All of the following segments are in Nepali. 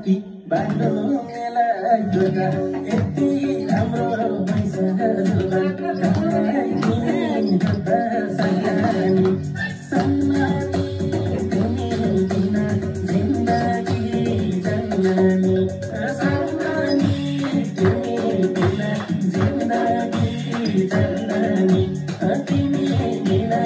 कि बाटो मेला जोगा यति राम्रो भइस जोगा कहाँ किने गर्दा सयानी सम्मानी तिमी बिना जिन्दगी जन्मानी सम्मानी तिमी बिना जिन्दगी जन्मानी तिमी बिना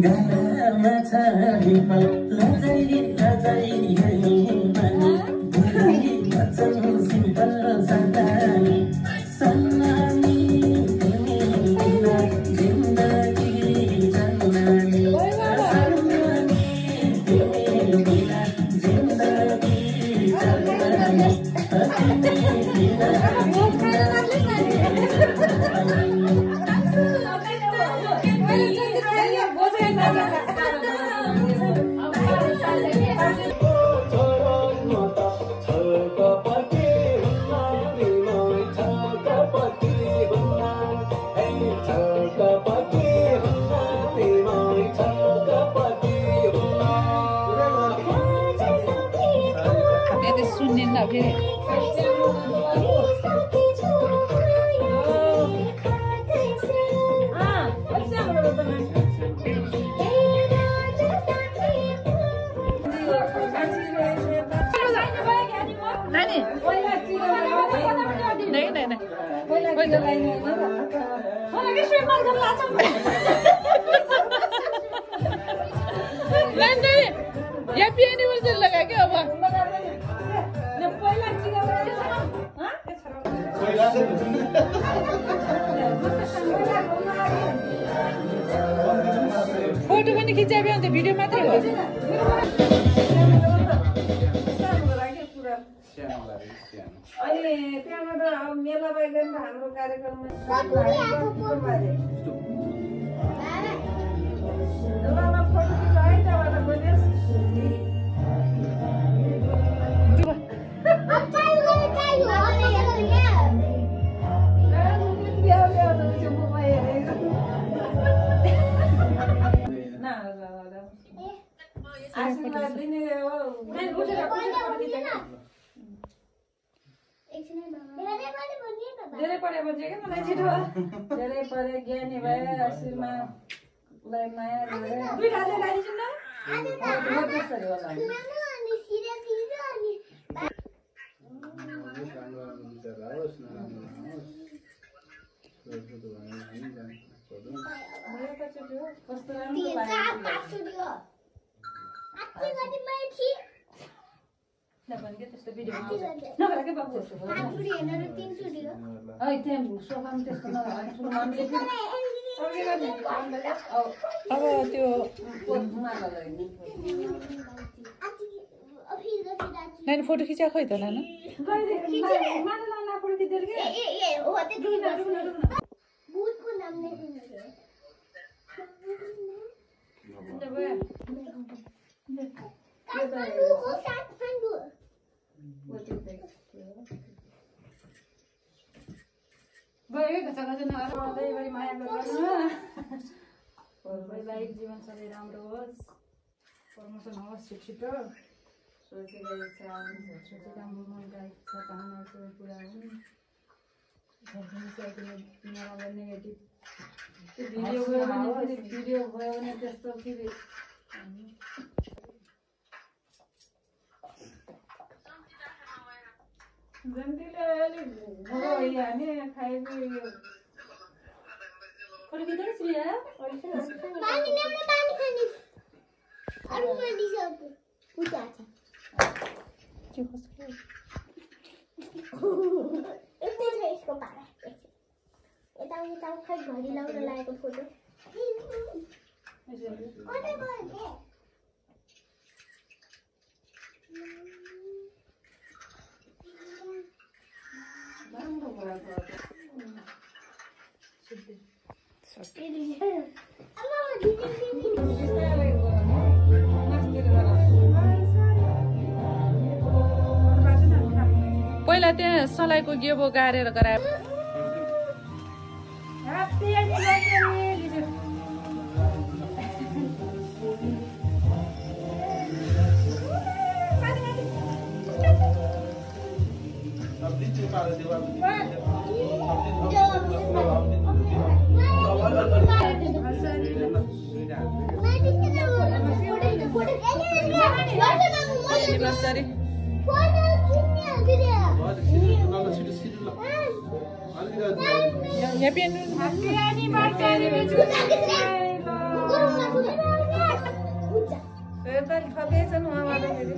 गालामा छ हिपल लजै लजै हेर्नु बुढी बच्चन सिम्पल सन्तानी सम्मानी तिमी बिना जिन्दगी जन्मानी सम्मानी तिमी बिना जिन्दगी जन्मानी तिमी हैप्पी एनिभर्सरी लगा क्या अब फोटो पनि खिचाबे अन्त भिडियो मात्रै हो अनि त्यहाँबाट मेला बाइगन हाम्रो कार्यक्रममा धेरै पढे बच्चे क्या मलाई छिटो धेरै पढे ज्ञानी भए आशीर्मालाई माया गरे त्यस्तो भिडियो नगर के बाबु अब त्यो नानी फोटो खिचा खै त नाना जीवन सधैँ राम्रो होस् प्रमोसन होस् छिटो सोचिरहेको छ राम्रो मनका इच्छा चाहनाहरू पुरा हुन् नेगेटिभ भिडियो भयो भने त्यस्तो फेरि जन्तीले अलिक भोग भइहाल्ने खाएपछि अरे भित्र श्रेया पानी ल्याउन पानी खाने अरु पनि दिसौ पूजा छ यस्तै छ यसको पारा यता खै घडी लाउन लागेको फोटो कतै गयो राम्रो भयो पहिला त्यहाँ सलाइको गेबो गाडेर गरायो एनिभर्सरी ह्याप्पी ठगेछन् उहाँबाट फेरि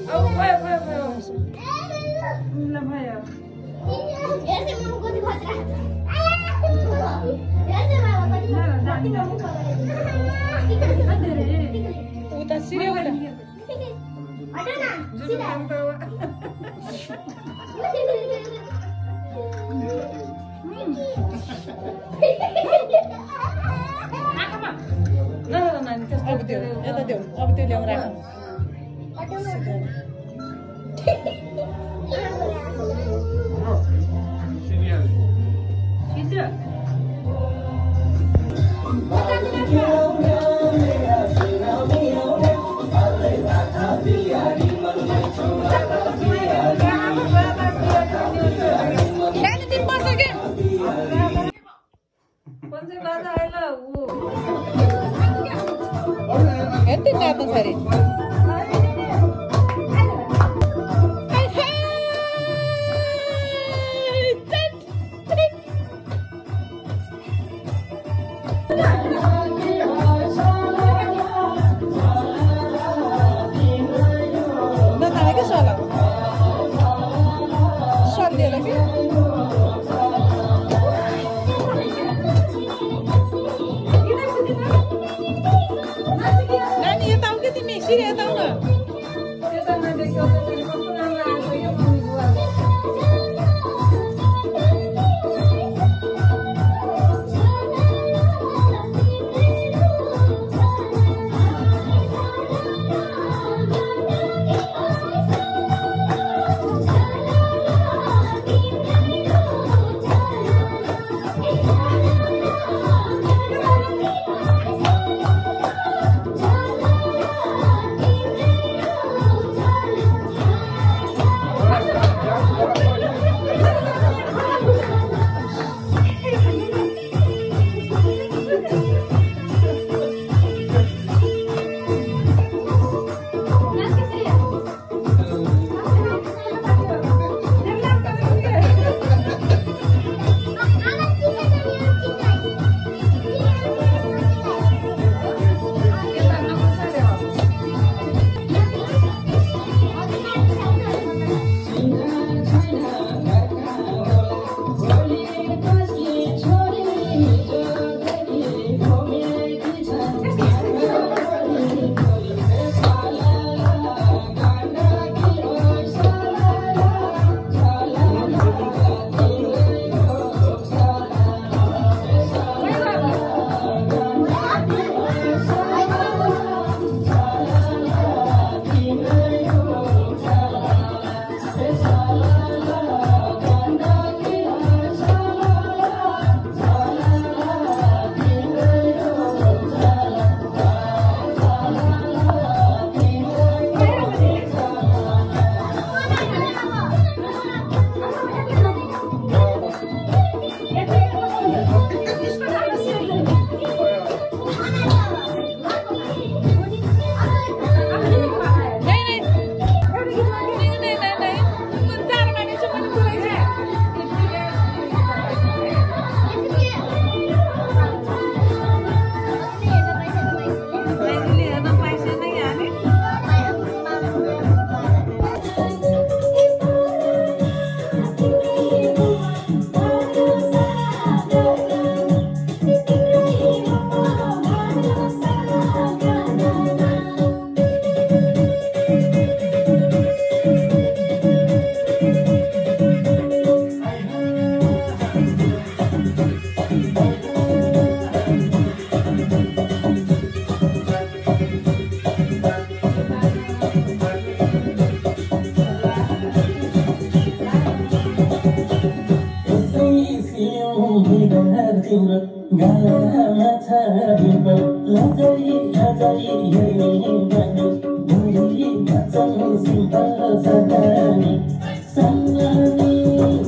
अब भयो ल भयो उता सिर्यो उता अब त्यो यता देऊ अब त्यो ल्याउँ राख यति नाच्नु छ अरे गालामा छ डिम्पल लजै लजै हेर्ने बानी बुढी बचन सिम्पल सदानी सम्मानी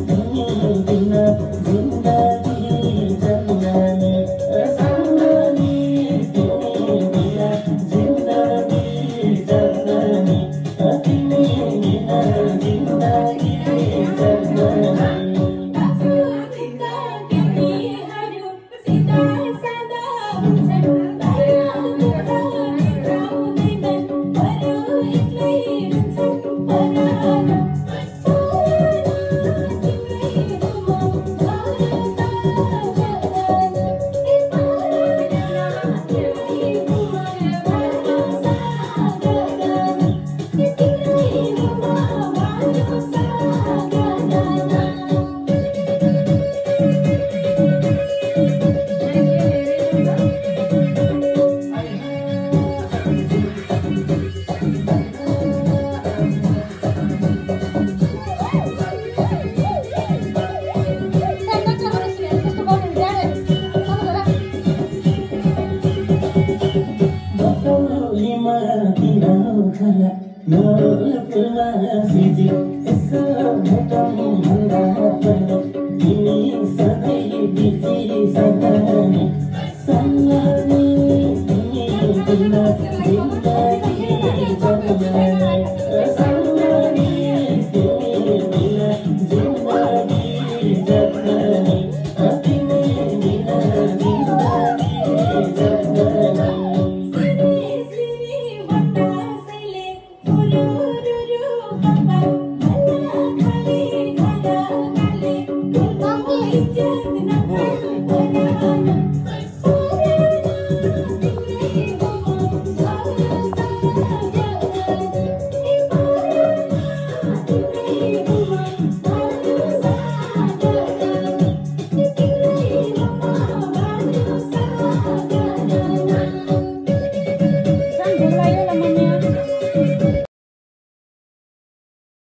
तिमी बिना जिन्दगी जन्मानी सम्मानी तिमी बिना जिन्दगी जन्मानी तिमी बिना जिन्दगी जन्मानी Sangani